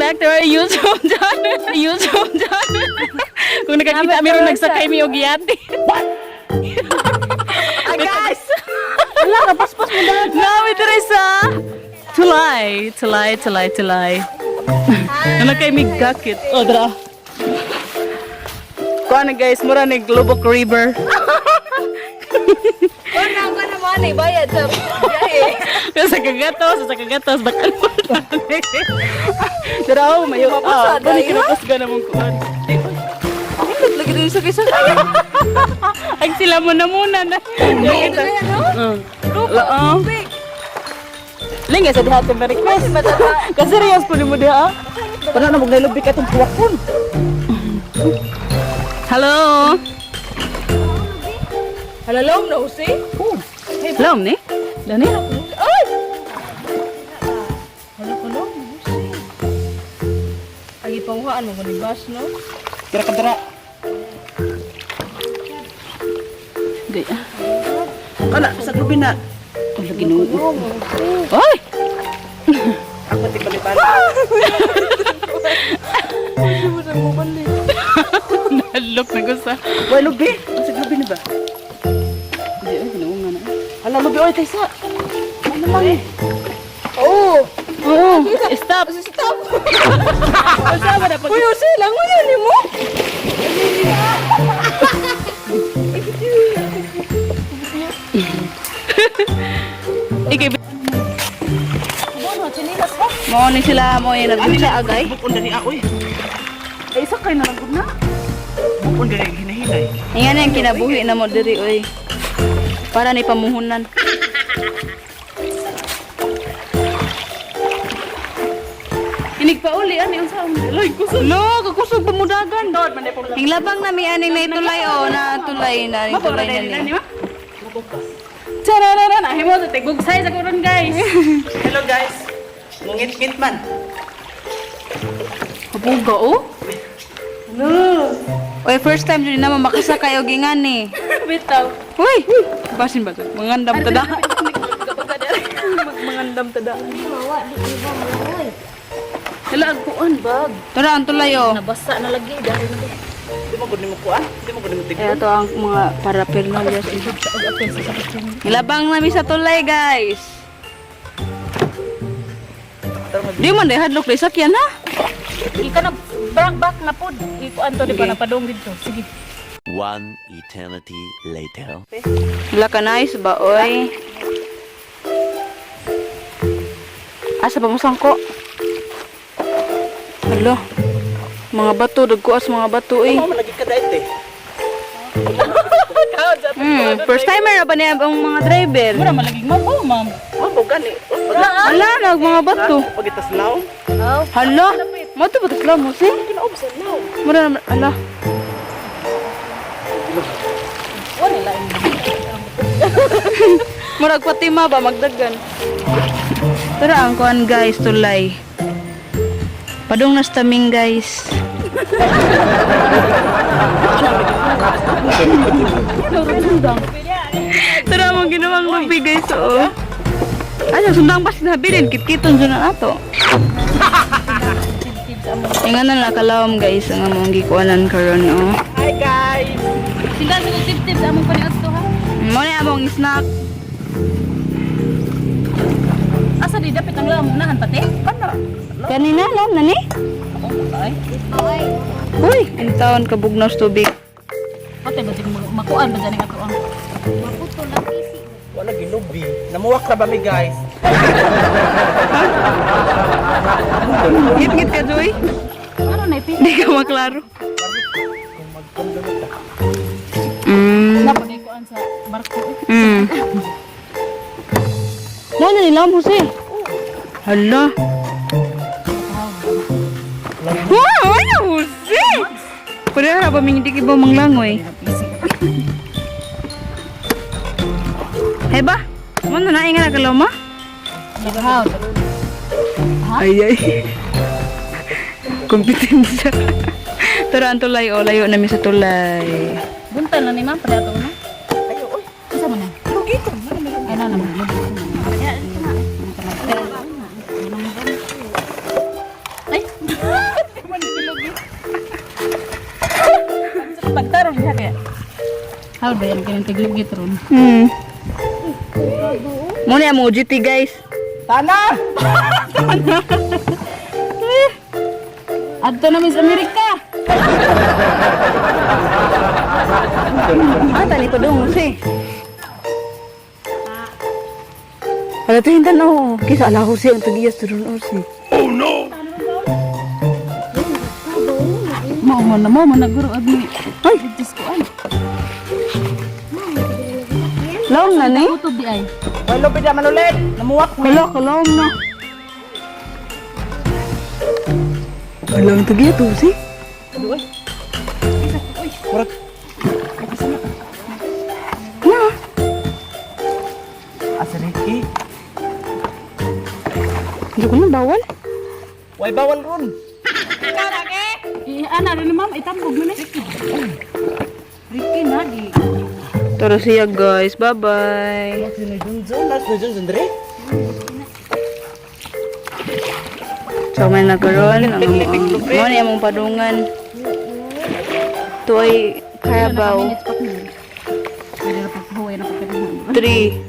back to our YouTube channel. YouTube channel. Kung nakakita meron nagsakay mi og yate. What? Ah, guys! Wala ka paspas mo dahil. Nami diri sa Tulay, tulay, tulay, tulay. Ano kay mig gakit? Oh, dra. Kuan na guys, mura ni Globok River. Wala ko na mo na bayad sa biyahe. Sa kagatos, sa kagatos, bakal mo na. Dra, oh, mayo. Ah, Mapasa, kani dai, ha? kinakusga na mong kuan. Hindot lagi din sa kaysa. Ang sila mo na muna na. Ito na yan, no? Oo. Lingay sa diha Merry Christmas. Kaserious po nimo diha. Wala na mo nailubi ka itong puwakon. Hello. Halalom na usi. Lom ni? Dani? Ay! Hala ko no, usi. Agi panguhaan mo ni bus, no? Kira ka dara. Gaya. Kana sa lubi na. Oh, lagi nung. Oy! Ako ti balibala. Nalok na gusa. Way lubi. Sa lubi ni ba? Di ay ginaunga na. Hala lubi oy taysa. Ano lang eh. Oo. Oo, stop. Stop. Unsa ba na pag Uy, usi lang mo yan mo. Ikay. Mo ni sila mo yung nagdugsa agay. Bukon dani ah oy. Ay isa kay na lang gud na. Bukon dani hinahinay. Ingan na yung kinabuhi na mo diri oy. Para ni pamuhunan. Inig pa uli ani unsa ang loy kusog. Lo, kakusog pamudagan. Tod man pong Hinglabang na mi aning na itulay o na tulay na ning tulay na ni. Chararara na himo sa tigugsay sa kuron guys. Hello guys. Mungit-ngit man. Kabuga oh. Oy, first time jud na makasakay og ingani. Bitaw. Uy, basin ba to? Mangandam ta da. Mangandam ta da. Hala ang kuan bag. Tara ang tulay oh. Nabasa na lagi dahil Di mo gud nimo kuan. Di mo gud nimo Kaya tignon. to ang mga paraphernalia. Hilabang nami sa tulay, guys. Di man day hadlok day sakyan ha. Ika na back back na pod. Ikuan to di pa napadong didto. Sige. One eternity later. Wala ka nice ba oy? Asa ba mo sangko? Hala. Mga bato, dagkuas mga bato eh. Mo man lagi ka dait eh. First timer na ba niya ang mga driver? Mura malagi ma'am oh ma'am. Mo gani. Wala na mga bato. Pagitas law. Hala. Mo to bato sila mo si? Kinaob sa law. Mura naman hala. Murag Fatima ba magdagan. Tara ang kuan guys tulay. Padung na staming guys. Tara mong ginawang lubi guys oo. Ano sundang pa sinabilin kitkiton jud na ato. Ingan na lang kalawom guys ang among gikuanan karon oh. Hi guys. Sila sa tip-tip sa among paniadto ha. Mo ni among snack. Asa di dapit ang lamong nahan pati? Kana. Kanina lang nani? Ay. Uy, ang taon kabugnaw sa tubig. Pati ba di makuan ba dyan ang ato ang. Wala gilubi. Namuwak ra ba mi guys? Ngit-ngit ka, Joy. Ano na ipi? Hindi ka maklaro. Napa di kuan sa barko. eh. Mo na nila mo si. Hala. Wow, ano Jose? Pwede na ba hindi ka ba manglangoy? Hey ba? Mo na nainga na kaloma? Nagahaw. Ay ay. Kompetensya. Tara ang tulay o layo nami sa tulay. Buntan na ni ma'am paniadto na. Ayo oy. Isa man na. Lugito. Ay na naman. Ay. Taro diha kaya. Hal ba yan kining tigligit ron? Muna ang OGT, guys. Tana! Adto na Miss America. Ah, tani pa dong, Jose. Wala to hintan oh. Kisa ala Jose ang tagiyas turun Jose. Mao man na mao man naguro abi. Ay, Diyos ko ay. long na ni. Kutob di ay. Walo pida man ulit. Namuwak mi. Wala ka long na. Wala ang tagiyas Jose. Murag Na. asa Ricky. Hindi ko na bawal. Way bawal ron. Eh, ana rin ma'am itambog mo ni. Ricky nagi. Tara siya, guys. Bye-bye. Sino Junjun? Nas na Junjun dre? So, may nagkaroon. Ang mo ni among padungan. Ito ay Carabao. Pwede na paghuway na pagkain. 3.